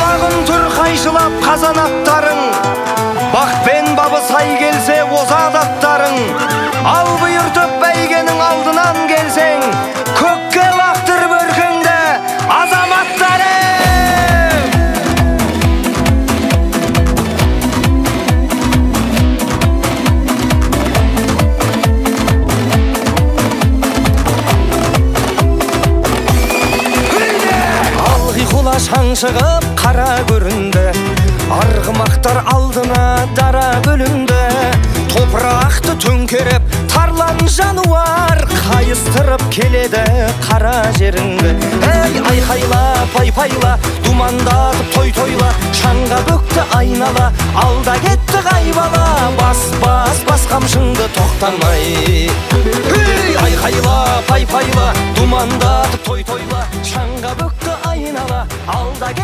Құлағын түр қайшылап қазанаттарың, бақ пен бабы сай келсе озат аттарың. Ал бұйыртып бәйгенің алдынан келсең, көкке лақтырып өркіңді азаматтарым! Шаң шығып қара көрінді, арғымақтар алдына дара бөлінді. Топырақты төңкеріп тарлан жануар қайыстырып келеді қара жеріңді. Әй, айқайла, пайпайла, думандатып той тойла, шаңға бөкті айнала, алда кетті қайбала. Бас, бас, бас қамшыңды тоқтамай. Ей, айқайла, пайпайла, думандатып той тойла, шаңға бөкті айнала, алда кетті.